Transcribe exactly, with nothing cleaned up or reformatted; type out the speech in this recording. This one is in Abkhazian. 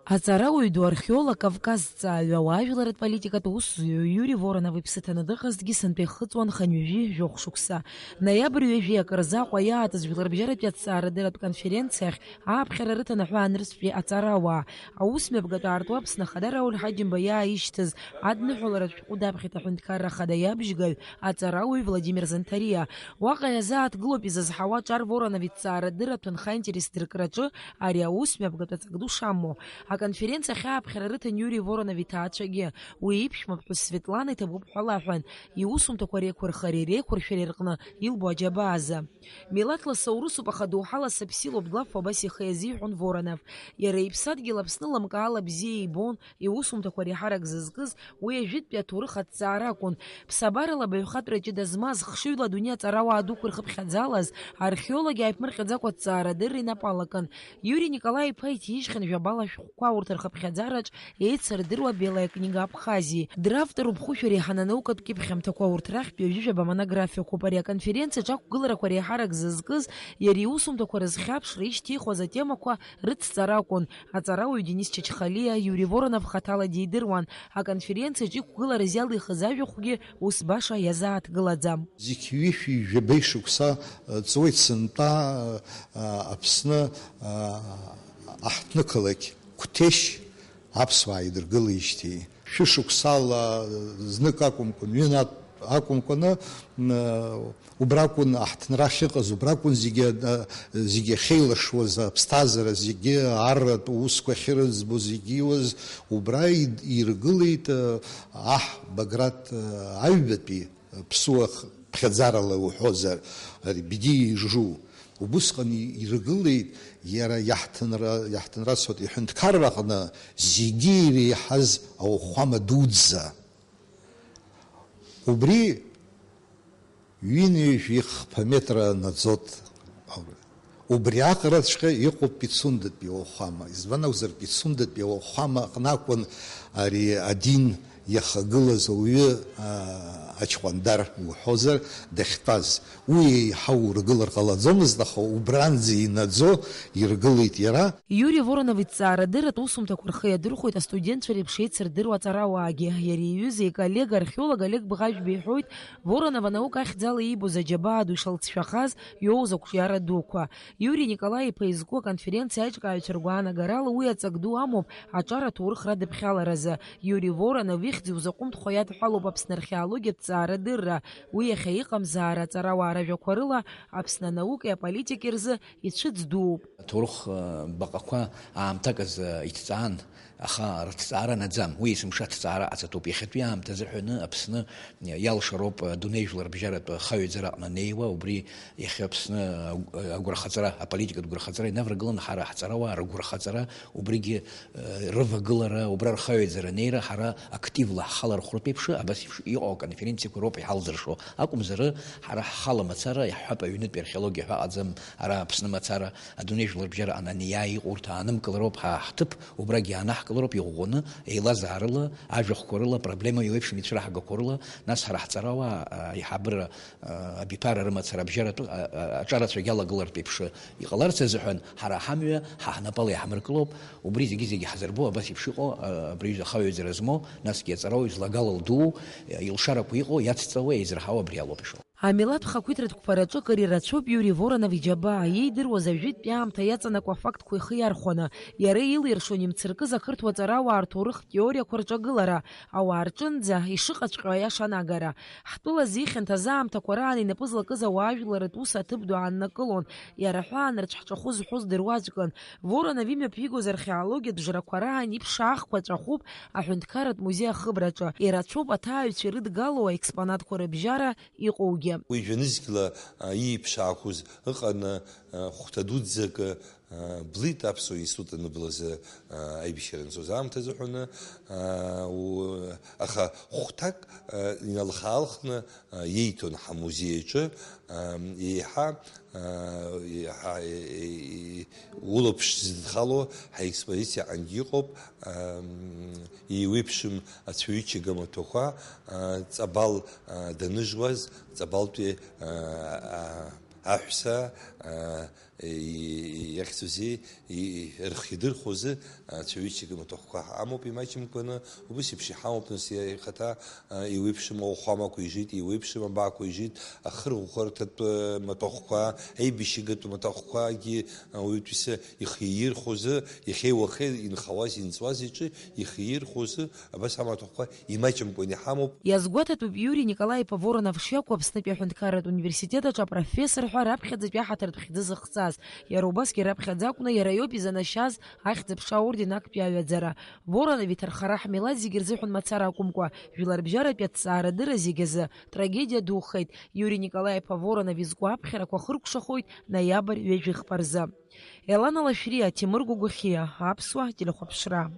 Аҵарауаҩ ду, археолог, кавказҵааҩ, ауаажәларратә политикатә усзуҩ Иури Воронов иԥсы ҭаны дыҟазҭгьы сынтәа ихыҵуан хынҩажәи жәохә шықәса. Ноиабр ҩажәи акы рзы Аҟәа иааҵыз жәларбжьаратәи аҭҵаарадырратә конференциахь ааԥхьара рыҭан аҳәаанырцәтәи аҵарауаа. Аусмҩаԥгатә аартуа Аԥсны Ахада Рауль Ҳаџьымба иааишьҭыз адныҳәаларатә шәҟәы даԥхьеит Аҳәынҭқарра Ахада иабжьгаҩ, аҵарауаҩ Владимир Занҭариа. Уаҟа иазааҭгылоуп изызҳауа Ҿар Воронов иҭҵаарадырратә ҭынха интерес дыркраҿы ари аусмҩаԥгатә аҵак ду шамоу. Аконференциа ахь ааԥхьара рыҭан Иури Воронов иҭаацәагьы. Уи иԥшәмаԥҳәыс Светлана иҭабуп ҳәа лаҳәан, иусумҭақәа реиқәырхареи реиқәыршәареи рҟны илбо аџьабаа азы. Милаҭла саурысуп, аха доуҳала сыԥсилоуп, Глаф Фабас ихы иазиҳәон Воронов. Иара иԥсадгьыл Аԥсны лымкаала бзиа ибон, иусумҭақәа реиҳарак зызкыз уи ажәытәтәи аҭоурых аҭҵаара акәын. Ԥсабарала абаҩхатәра ҷыда змаз, хшыҩла адунеи аҵарауаа дуқәа ирхыԥхьаӡалаз, археологи ааиԥмырҟьаӡакәа аҭҵаарадырра инапы алакын. Иури Николаи-иԥа иҭижьхьан жәабала ашәҟәқәа урҭ рхыԥхьаӡараҿ еицырдыруа Белая книга Абхазии. Дравторуп хәышәи реиҳаны анаукатә кьыԥхьамҭақәа, урҭ рахьтә ҩажәи жәаба монографиақәоуп. Ари аконференциаҿ ақәгыларақәа реиҳарак зызкыз, иара иусумҭақәа рызхьаԥшра ишьҭихуаз атемақәа рыцҵара акәын. Аҵарауаҩ Денис Чачхалиа Иури Воронов хаҭала дидыруан. Аконференциаҿ иқәгылараз иалихыз ажәахәгьы ус баша иазааҭгылаӡам. Зқьи ҩышәи жәабеи шықәса, э, ҵуеит сынтәа, э, Аԥсны, э, аҳҭнықалақь Қәҭешь аԥсуаа идыргылеижьҭеи. Шәышықәсала, э, знык акәымкәан, ҩынатә акәымкәаны, э, убракәын аҳҭнра ахьыҟаз, убракәын зегьы, э, зегьы ахьеилашуаз, аԥсҭазаара зегьы, арратә усқәа ахьырыӡбо зегьы иуаз, убра ид-, иргылеит, э, аҳ Баграт, э, аҩбатәи. Ԥсуа х-, ԥхьаӡарала уҳәозар, ари Бедиа Ижу. Убысҟан и-, иргылеит иара иаҳҭынра-, иаҳҭынрацәатә иҳәынҭқарраҟны зегьы иреиҳаз ауахәама дуӡӡа. Убри ҩынҩажәи хԥа метра наӡоит. Убри аҟараҵәҟьа иҟоуп Пицундатәи ауахәама. Избан акәзар, Пицундатәи ауахәама аҟны акәын ари адин иахагылаз ауаҩы, аа, аҷҟәандар уҳәозар, дахьтәаз. Уи еиҳа ургылар ҟалаӡомызт, аха убранӡа инаӡо иргылеит иара. Иури Воронов иҭҵаарадырратә усумҭақәа рхы иадырхәоит астудентцәа реиԥш еицырдыруа аҵарауаагьы. Иара иҩыза иколлега археолог Олег Бӷажәба иҳәоит, Воронов анаука ахьӡала иибоз аџьабаа ду ишалҵшәахаз, иоуз ақәҿиара дуқәа. Иури Николаи-иԥа изку аконференциа аиҿкааҩцәа ргәаанагарала уи аҵак ду амоуп аҿар аҭоурых радыԥхьаларазы. Иури Воронов ихьӡ иузаҟәымҭхо иадҳәалоуп Аԥсны археологиатә ҵаарадырра. Уи иахьа иҟамзаара аҵарауаа ражәақәа рыла Аԥсны анаукеи аполитики рзы ицәыӡ дууп. Аҭоурых, э, баҟақәа аамҭак азы иҭҵаан, аха рыҭҵаара наӡам. Уи есымша аҭҵаара ҟаҵатәуп. Иахьатәи аамҭазы ҳәаны Аԥсны иалшароуп, э, дунеи жәларбжьаратә хаҩаӡара аҟны анеиуа, убри иахьа Аԥсны, э, агәырхаҵара, аполитикатә гәырхаҵара инаваргыланы ҳара ҳҵарауаа ргәырхаҵара, убригьы, э, рывагылара, убра рхаҩаӡара анеира ҳара активла ҳхалархәратә еиԥш, абас еиԥш иҟоу аконференциақәа роуп иҳалзыршо. Акәымзар, ҳара ҳхала мацара, иаҳҳәап, аҩнытәи археологиа ҳәа ыҟаӡам, ара Аԥсны мацара, адунеи жәларбжьара ананеиаа иҟоу урҭ аанымгылароуп ҳа ҳҭыԥ, убрагьы иаанаҳкылароуп иӷәӷәаны, еилазаарыла, ажәахәқәа рыла, проблема еиуеиԥшым ицәыраҳгақәа рыла, нас ҳара ҳҵарауаа, а, аиҳабыра, а, абиԥара рымацара абжьаратәы, а, а, аҿарацәагьы алагылартә еиԥш иҟаларц азыҳәан, ҳара ҳамҩа ҳа ҳнапала иаҳмыркылоуп, убри зегьы-зегьы ҳазырбо абас еиԥш иҟоу, а, абри аҩыза ахаҩаӡара змоу, насгьы аҵараоҩ злагала лду, илшарақәа иҟоу, иацҵауа, еизырҳауа абри алоуп ишыҟоу. Амилаҭ хақәиҭратә қәԥараҿы акыр ирацәоуп Иури Воронов иџьабаа, иеидыруаз ажәытәтәи аамҭа иаҵанакуа афактқәа ихы иархәаны, иара илиршон имцыркыз ақырҭуа ҵарауаа рҭоурыхтә теориақәа рҿагылара, ауаа рҿынӡа ишыҟаҵәҟьоу аиаша анагара. Ҳтәыла зихьанҭаз аамҭақәа раан инапы злакыз ауаажәларратә ус аҭыԥ ду ааннакылон, иара аҳәаанырцә ҳҿахәы зҳәоз дыруаӡәкын. Воронов имҩаԥигоз археологиатә жрақәа раан иԥшаахқәа ҵәахуп аҳәынҭқарратә музеи ахыбраҿы. Ирацәоуп аҭааҩцәа ирыдгылоу аекспонатқәа рыбжьара иҟоугьы. Уи жәанызқьла, а, ииԥшаақәоз ыҟаны, а, хәҭа дуӡӡак, а, блит Аԥсуа институт аныблазы, а, аибашьра анцоз аамҭазы ҳәаны, а, у-, аха хәҭак, а, иналхаалхны, а, иеиҭон ҳамузеи аҿы, а, еиҳа, а, еиҳа, е-, е-, е-, улаԥш зыдхало ҳаекспозициаҟангьы иҟоуп, а, м, еиуеиԥшым ацәаҩычага маҭәақәа, а, Ҵабал, а, даныжуаз, Ҵабалтәи, а, а, аҳәса, а, Иахьӡузеи, рхы идырхәозы, цәаҩычак маҭәахәқәа ҳамоуп имаҷымкәаны, убыс еиԥш иҳамоуп, нас, ихаҭа, иуеиԥшым ауахәамақәа ижит, иуеиԥшым абаақәа ижит, ахырӷәӷәарҭатә маҭәахәқәа, аибашьыгатә маҭәахәқәагьы, ауаҩытәыҩса ихы иирхәозы, иахьеи уахеи инхауаз, инҵуаз иҿы ихы иирхәозы, абас амаҭәахәқәа имаҷымкәан иҳамоуп. Иазгәаҭатәуп Иури Николаи-иԥа Воронов шиакәу Аԥснытәи аҳәынҭқарратә университет аҿы апрофессор ҳәа раԥхьаӡатәи аҳаҭыртә хьӡы зыхҵаз. Иара убасгьы раԥхьаӡа акәны иара иоуп изанашьаз Ахьӡ-аԥша аорден актәи аҩаӡара. Воронов иҭархара ҳмилаҭ зегьы рзыҳәан мацара акәымкәа, жәларбжьаратәи аҭҵаарадырра зегь азы трагедиа духеит. Иури Николаи-иԥа Воронов изку аԥхьарақәа хыркәшахоит ноиабр ҩажәи хԥа рзы. Елана Лашәриа, Ҭемыр Гәагәахьиа, Аԥсуа телехәаԥшра.